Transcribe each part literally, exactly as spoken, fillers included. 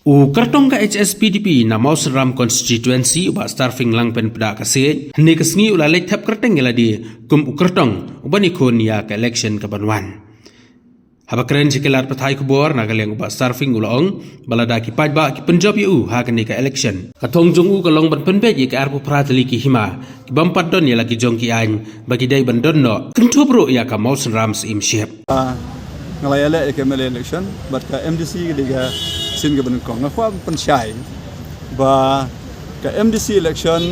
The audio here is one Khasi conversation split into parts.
U kyrtong ka H S P D P na Mawsynram Constituency, u Bah Starfing Langpynpda Kasiej, hynne ka sngi u la leit thep kyrteng ïa lade kum u kyrtong uban ïakhun ïa ka election kaban wan. Haba kren sha ki lad pathai khubor, na ka liang u Bah Starfing u la ong ba lada ki paidbah ki pynjop ïa u ha kane ka election, ka thong jong u ka long ban pynbeit ïa ki arphew phra tylli ki hima ki bym pat don ïa la ki jong ki aiñ ba ki dei ban don noh, kynthup ruh ïa ka Mawsynram Syiemship. Ah, nga la ïaleh ïa ka M L A election bad ka M D C ka dei ka sien kaba nyngkong. Nga kwah ban pynshai ba ka M D C election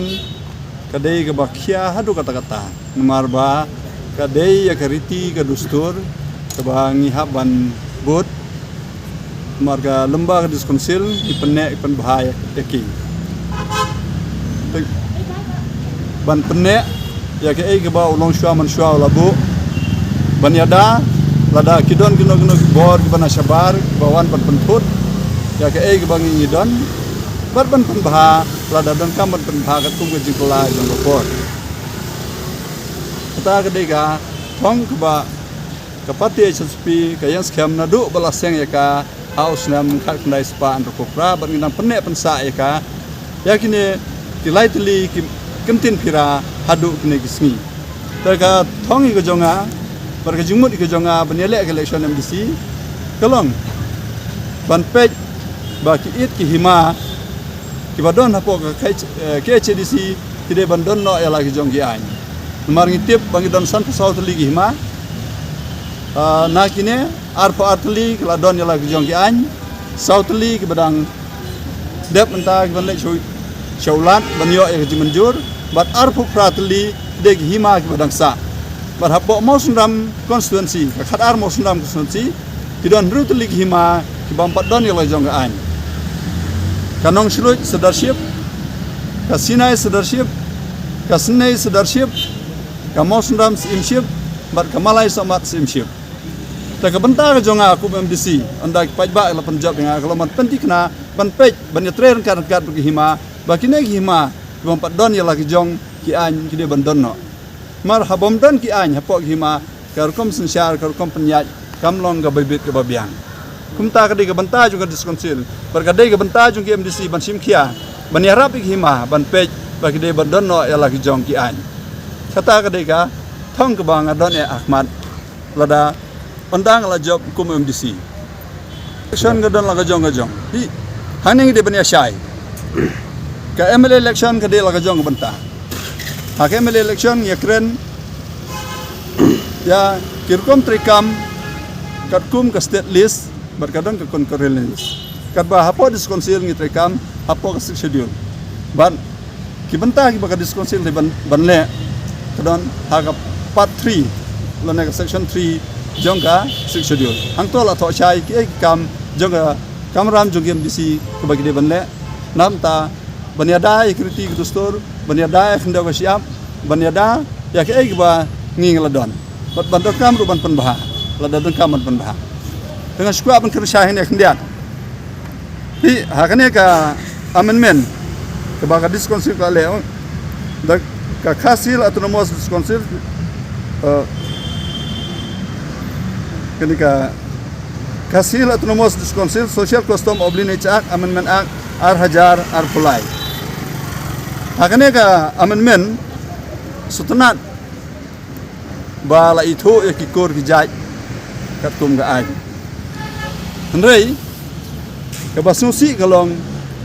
ka dei kaba khia haduh katta katta, namar ba ka dei ïa ka riti ka dustur kaba ngi hap ban bud. Namar ka lyngba ka District Council ngi pynneh ngi pynbha ïa ki, ban pynneh ïa kaei kaba u longshuwa manshuwa u la buh, ban ïada lada ki don kino kino ki bor kiba na shabar kiba wan ban pynthut ïa kaei kaba ngi ngi don, bad ban pynbha lada donkam ban pynbha katkum ka jingkylla jong ka por. Kata ka dei ka thong kaba ka party H S P ka ïeng skhem naduh ba la seng ïa ka ha u snem khatkhyndai spah hynriewphew phra, bad ngi dang pynneh pynsah ïa ka ïa kine ki lai tylli ki kyntien phira haduh kine ki sngi. Te ka thong ïa ka jong nga bad ka jingmut ïa ka jong nga ban ïaleh ka election M D C ka long ban peit ba ki ïit ki hima kiba don hapoh ka K H, eh, K H A D C ki dei ban don noh ïa la ki jong ki aiñ. Namar ngi tip ba ngi don sanphew saw tylli ki hima. Ah, na kine arphew ar tylli ki la don ïa la ki jong ki aiñ, saw tylli kiba dang dep mynta kiban leit sha u, sha u Lat ban ïoh ïa ka jingmynjur, bad arphew phra tylli ki dei ki hima kiba dang sah. Bad hapoh Mawsynram constituency, ka khatar Mawsynram constituency, ki don hynriew tylli ki hima ki bym pat don ïa la jong ka aiñ. Ka Nongshluit Sirdarship, ka Sinai Sirdarship, ka Synei Sirdarship, ka Mawsynram Syiemship, bad ka Malai Sohmat Syiemship. Te ka bynta ka jong nga kum M D C, ynda ki paidbah la pynjop ïa nga, ka long ban pynthikna, ban peit, ban ïatrei ryngkat ryngkat bad ki hima, ba kine ki hima ki bym pat don ïa la ki jong ki aiñ ki dei ban don noh. Namar haba ym don ki aiñ hapoh ki hima, ka rukom synshar, ka rukom pynïaid kam long kaba bit kaba biang. Kumta ka dei ka bynta jong ka District Council bad ka dei ka bynta jong ki M D C ban shim khia, ban ïarap ïa ki hima ban peit ba ki dei ban don noh ïa la ki jong ki aiñ. Kata ka dei ka thong kaba nga don eh ha khmat lada ynda nga la jop kum M D C. Election ka don la ka jong ka jong. Hi, hangne ngi dei ban ïashai. Ka M L A election ka dei la ka jong ka bynta. Ha ka M L A election ngi ïakren ïa ki rukom treikam katkum ka state list bad ka don ka concurrent list. Katba hapoh District Council ngi treikam hapoh ka Sixth Schedule. Bad ki bynta kiba ka District Council te ban, ban leh ka don ha ka part three lane ka section three jong ka Sixth Schedule. Hangto la thoh shai kiei ki kam jong ka kamram jong ki M D C kiba ki dei ban leh. Namar ta ban ïada ïa ki riti ki dustur, ban ïada ïa ka khyndew ka shyiap, ban ïada ïa kiei kiba ngi ngi la don. Bad ban donkam ruh ban pynbha lada donkam ban pynbha. Te nga shu kwah ban kren shai hangne khyndiat. Hi, ha kane ka amendment kaba ka District Council ka leh, oh, da ka Khasi Hills Autonomous District Council, eh, kane ka Khasi Hills Autonomous District Council Social Custom of Lineage Act Amendment Act ar hajar arphew lai. Ha kane ka amendment sngewtynnat ba la ithuh ïa ki kur ki jait katkum ka aiñ. Hynrei kaba sngewsih ka long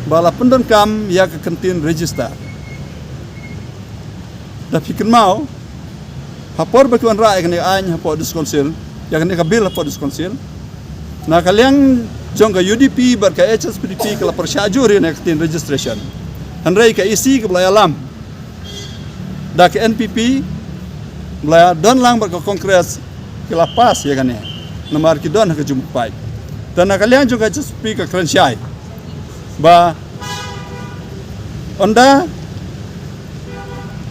ba la pyndonkam ïa ka kyntien register. Da phi kynmaw, ha por ba ki wanrah ïa kane ka aiñ hapoh District Council, ïa kane ka bill hapoh District Council, na ka liang jong ka U D P bad ka H S P D P ka la pyrshah jur ïa kane ka kyntien registration. Hynrei ka E C kaba la ïalam da ka N P P, ba la don lang bad ka Congress, ki la pass ïa kane. Namar ki don ha ka jingmut paid. Te na ka liang jong ka H S P D P ka kren shai ba ynda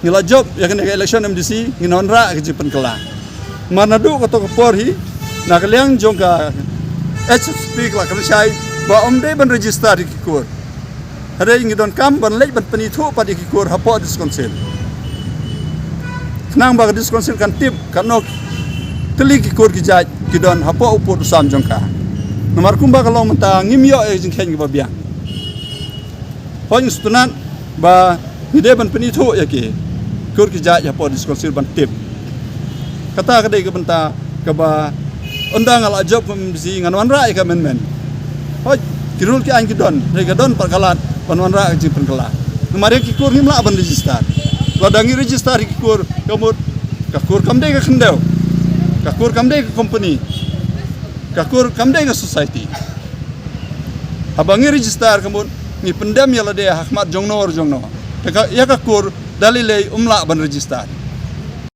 ngi la jop ïa kane ka election M D C, ngin wanrah ka jingpynkylla. Namar naduh kato ka por hi, na ka liang jong ka H S P D P ka la kren shai ba ym dei ban register ïa ki kur. Hynrei ngi donkam ban leit ban pynithuh pat ïa ki kur hapoh District Council. Khnang ba ka District Council kan tip katno tylli ki kur ki jait ki don hapoh u pud u sam jong ka. Namar kumba ka long mynta ngim ïoh ïa ka jingkheiñ kaba biang. Hoi ngi sngewtynnat ba ngi dei ban pynithuh ïa ki kur ki jait hapoh District Council ban tip. Kata ka dei ka bynta kaba ynda nga la jop kum M D C ngan wanrah ïa ka amendment. Hoi, ki rule ki aiñ ki don, hynrei ka don pat ka lad ban wanrah ka jingpynkylla. Namar ïa ki kur ngim lah ban register. Lada ngi register ïa ki kur ka mut ka kur kam dei ka khyndew. Ka kur kam dei ka company. Ka kur kam dei ka society. Haba ngi register ka mut ngi pyndem ïa lade ha khmat jongno jongno. Te ka, ïa ka kur da lei lei um lah ban register.